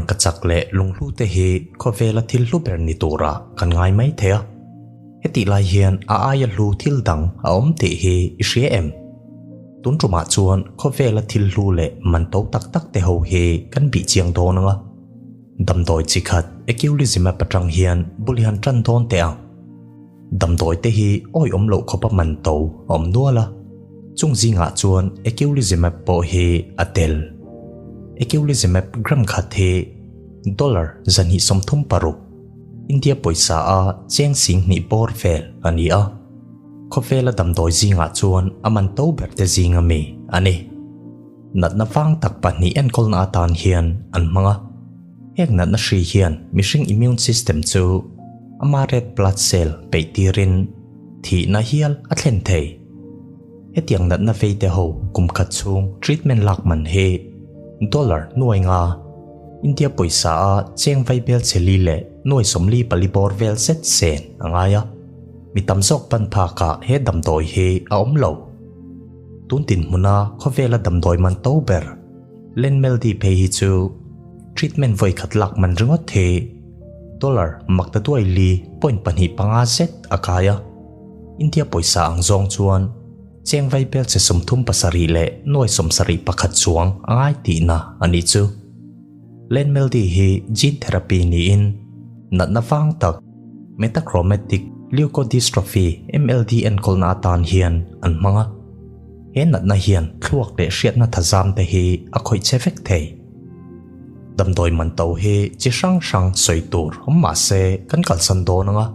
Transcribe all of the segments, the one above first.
Rangkachak leh lunghlu te hi khawvela thil hlu ber ni turah kan ngai mai thei a. Hetih lai hian a aia hlu thil dang a awm tih hi i hria em? Tun tumah chuan khawvela thil hlu leh man to tak tak te ho hi kan bih chiang dawn ang a. Damdawi chi khat Eculizumab atang hian bul hian tan dawn teh ang. Damdawi te hi awiawm loh khawpa man to a awm nual a, chung zingah chuan Eculizumab pawh hi a tel. Eculizumab gram khat hi dollar 236, India pawisa a cheng 20 bawr vel a ni a. Khawvela damdawi zingah chuan a man to ber te zinga mi a ni. Natna vang tak pahnih enkawlna atan hian an hmang a. Heng natna hri hian mihring immune system chu ama red blood cell peih tirin thihna hial a thlen thei. Hetiang natna vei te ho kum khat chhung treatment lak man hi dollar nuai nga, India pawisa a cheng vai bel chhe li leh nuai 44 bawr vel zet sen a ngai a. Mi tam zawk pan phakah he damdawi hi a awm lo. Tun dinhmuna khawvela damdawi man to ber Lenmeldy phei hi chu treatment vawi khat lak man ringawt hi dollar makta duai li point pahnih panga zet a kai a. India pawisa ang zawng chuan cheng vai bel che 37 leh nuai 71 chuang a ngai tihna a nih chu. Lenmeldy hi gene therapy niin natna vang tak Metachromatic leukodystrophy, MLD, enkawlna atan hian an hmang a. He natna hian thluak leh hriatna thazam te hi a khawih che vek thei. Damdawi man to hi chi hrang hrang sawi tur awm mah se kan kalsan dawn ang a,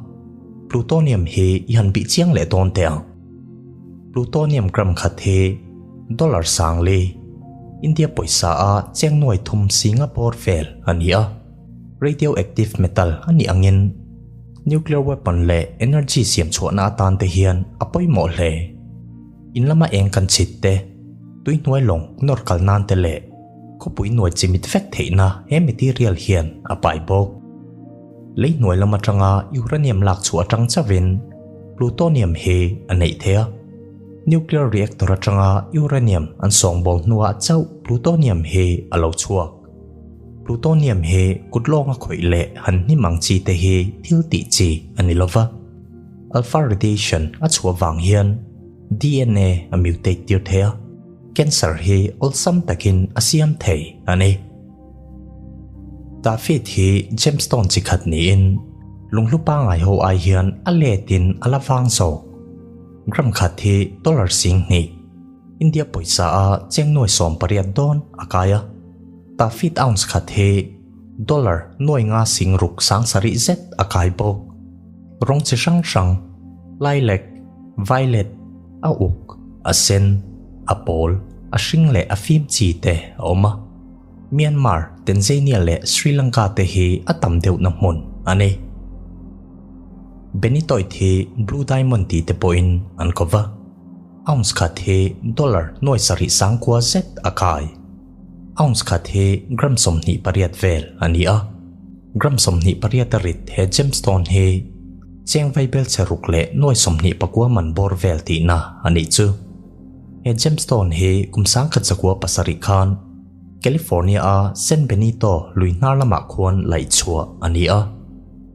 plutonium hi i han bih chiang leh dawn teh ang. Plutonium gram khat hi dollar 1000, India pawisa a cheng nuai thum Singapore vel a ni a. Radioactive metal a nih angin nuclear weapon leh energy siam chhuahna atan te hian a pawimawh hle. In lama eng kan chhit te, tui hnuai lawng nawr kal nan te leh khawpui nuai chimit vek theihna he material hian a pai bawk. Lei hnuai lam atanga uranium lak chhuah atang chauhin plutonium hi a neih theih a. Nuclear reactor atanga uranium an sawngbawl hnuah chauh plutonium hi a lo chhuak. Plutonium hi kut lawnga khawih leh han hnim ang chi te hi thil tih chi a ni lova. Alpha radiation a chhuah vang hian DNA a mutate tir thei a, cancer hi awlsam takin a siam thei a ni. Tafit hi gemstone chi khat niin lunghlu pangngai ho ai hian a letin a la vang zawk. Gram khat hi dollar 20,000. India pawisa a cheng nuai 18 dawn a kai a, tafit ounce khat hi dollar nuai nga sing ruk sang sarih zet a kai bawk. Rawng chi hrang hrang, lilac, violet, a uk, a sen, a pawl, a hring leh a fim chi te a awm a. Myanmar, Tanzania leh Sri Lanka te hi a tam deuhna hmun a ni. Benitoid hi blue diamond tih te pawhin an ko va. Ounce khat hi dollar nuai sarih sangkua zet a kai. Ounce khat hi gram 28 vel a ni a. Gram 28 a rit he gemstone hi cheng vai bel chhe ruk leh nuai 29 man bawr vel tihna a nih chu. He gemstone hi kum 1970 khan California a San Benito lui hnar lamah khuan laih chhuah a ni a.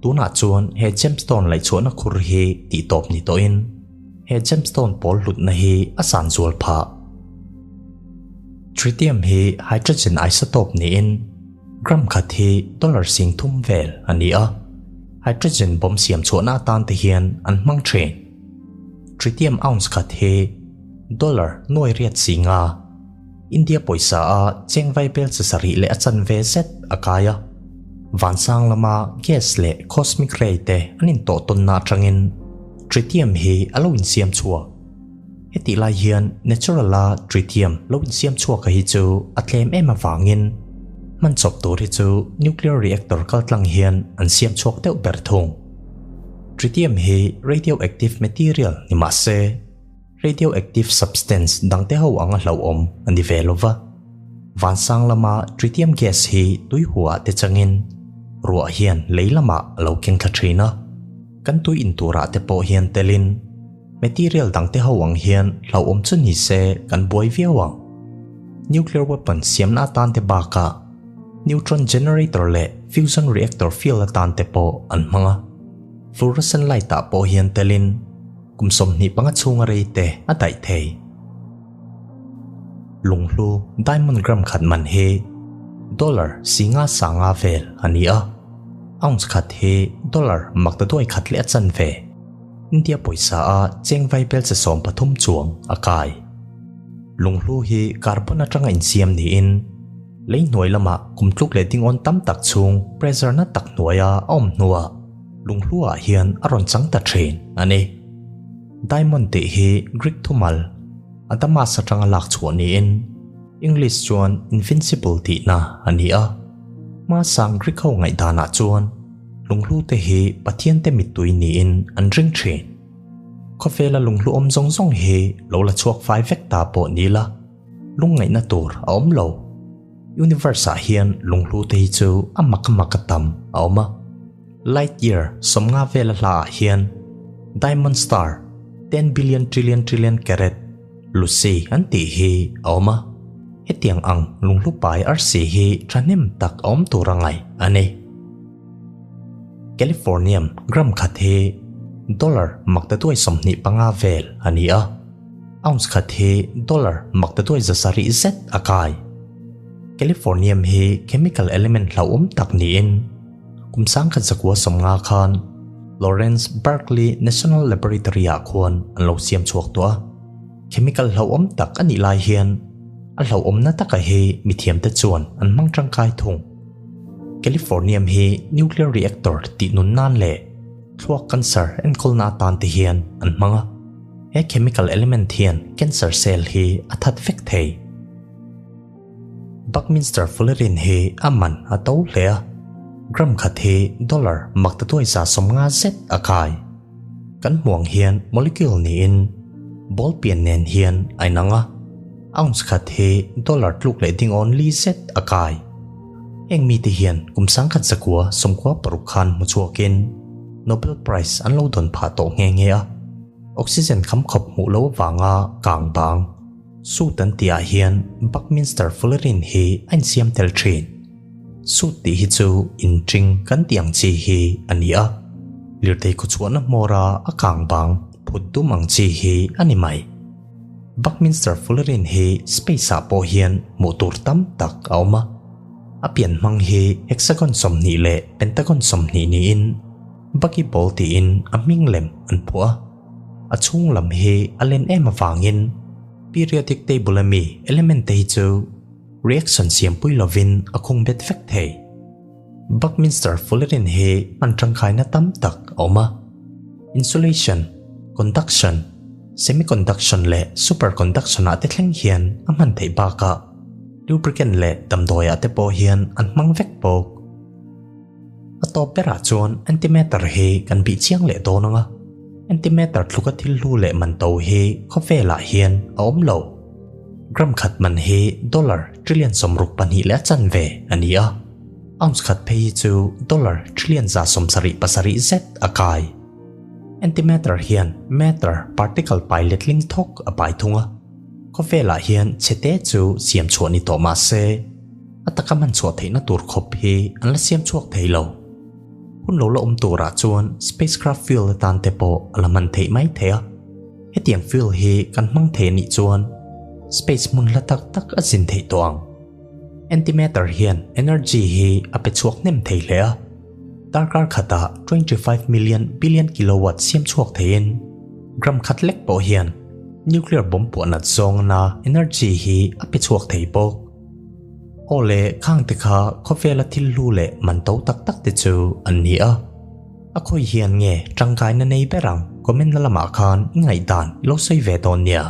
Tunah chuan he gemstone laih chhuahna khur hi tihtawp ni tawhin He gemstone pawl hlutna hi a san zual phah. Tritium hi hydrogen isotope niin gram khat hi dollar 30,000 vel a ni a. Hydrogen bomb siam chhuahna atan te hian an hmang thin. Tritium ounce khat hi dollar nuai riat 50, India pawisa a cheng vai bel chi sarih leh a chanve zet a kai a. Vansang lama gas leh cosmic ray te an intawh tawnna atangin tritium hi a lo insiam chhuak. Hetih lai hian natural a tritium lo insiam chhuak a hi chu a tlem em avangin hman chawp tur hi chu nuclear reactor kaltlang hian an siam chhuak deuh ber thung. Tritium hi radioactive material ni mah se, Radioactive substance dangte ho anga hlauhawm a ni ve lova. Vansang lama tritium gas hi tui huah te changin ruah hian lei lamah a lo keng thla thin a. Kan tui in turah te pawh hian telin material dangte ho ang hian hlauhawm chu ni se kan buai viau ang. Nuclear weapon siamna atan te bakah. Neutron generator leh fusion reactor fuel atan te pawh an hmang a. Fluorescent light ah pawh hian telin kum 25 chhunga rei te a daih thei. Lunghlu diamond gram khat man hi dollar singa sanga vel a ni a, ounce khat hi dollar maktaduai khat leh a chanve, India pawisa a cheng vai bel che 13 chuang a kai. Lunghlu hi carbon atanga insiam niin lei hnuai lamah kum tluk leh dingawn tam tak chhung pressure na tak hnuaia a awm hnuah lunghlu ah hian a rawn chang ta thin a ni. Diamond tih hi Greek thumal Adamas atanga lak chhuah niin English chuan invincible tihna a ni a. Hmasang Greek ho ngaihdanah chuan lunghlu te hi Pathian te mittui niin an ring thin. Khawvela lunghlu awm zawng zawng hi lo la chhuak fai vek ta pawh ni la, lungngaihna tur a awm lo. Universe ah hian lunghlu te hi chu a mak a mak a tam a awm a. Light year 50 vela hla ah hian Diamond star 10 billion trillion trillion carat Lucy an tih hi a awm a. Hetiang ang lunghlu pai arsi hi thahnem tak a awm tur a ngaih a ni. Californium gram khat hi dollar maktaduai 25 vel a ni a. Ounce khat hi dollar maktaduai 700 zet a kai. Californium hi chemical element hlauhawm tak niin kum 1950 khan Lawrence Berkeley National Laboratory ah khuan an lo siam chhuak tawh a. Chemical hlauhawm tak a nih lai hian a hlauhawmna taka hi mithiam te chuan an hmang tangkai thung. Californium hi nuclear reactor tih nun nan leh thluak cancer enkawlna atan te hian an hmang a. He chemical element hian cancer cell hi a that vek thei. Buckminster Fullerene hi a man a to hle a, gram khat hi dollar maktaduai 150 zet a kai. Kan hmuang hian molecule niin ball pian nen hian a inang a, ounce khat hi dollar tluk leh dingawn li zet a kai. Heng mite hian kum 1996 khan hmu chhuakin Nobel Prize an lo dawn phah tawh nghe nghe a. Oxygen kham khawp hmuh lo avanga kang bang suit an tihah hian Buckminster Fullerene hi a insiam tel thin. Suit tih hi chu inṭing kan tih ang chi hi a ni a, lirthei khawchhuahna hmawra a kang bang phut dum ang chi hi a ni mai. Buckminster Fullerene hi space ah pawh hian hmuh tur tam tak a awm a. A pian hmang hi hexagon 20 leh pentagon 20 niin Bucky ball tiin a hming lem an phuah a. A chhung lam hi a len em avangin periodic table ami element te hi chu reaction siampui lovin a khung bet vek thei. Buckminster Fullerene hi hman tangkaina tam tak a awm a. Insulation, conduction, semiconduction leh superconduction ah te thleng hian a hman theih bakah lubricant leh damdawi ah te pawh hian an hmang vek bawk. A tawp berah chuan antimatter hi kan bih chiang leh dawn ang a. Antimatter tluka thil hlu leh man to hi khawvelah hian a awm lo. Gram khat man hi dollar trillion 62 leh a chanve a ni a. Ounce khat phei hi chu dollar trillion 177 zet a kai. Antimatter hian matter particle pai letling thawk a pai thung a. Khawvelah hian chhete chu siam chhuah ni tawh mah se a taka man chhuah theihna tur khawp hi an la siam chhuak thei lo. Hun lo la awm turah chuan spacecraft fuel atan te pawh a la man theih mai thei a. Hetiang fuel hi kan hmang thei anih chuan space hmun hla tak tak a zin theih tawh ang. Antimatter hian energy hi a pe chhuak hnem thei hle a. Darkar khatah 25 million billion kilowatt siam chhuak theiin gram khat lek pawh hian nuclear bomb puah nat zawng na energy hi a pe chhuak thei bawk. Aw le khang te kha khawvela thil hlu leh man to tak tak te chu an ni a. A khawi hian nge tangkaina nei berang comment na lamah khan i ngaihdan i lo sawi ve dawn nia.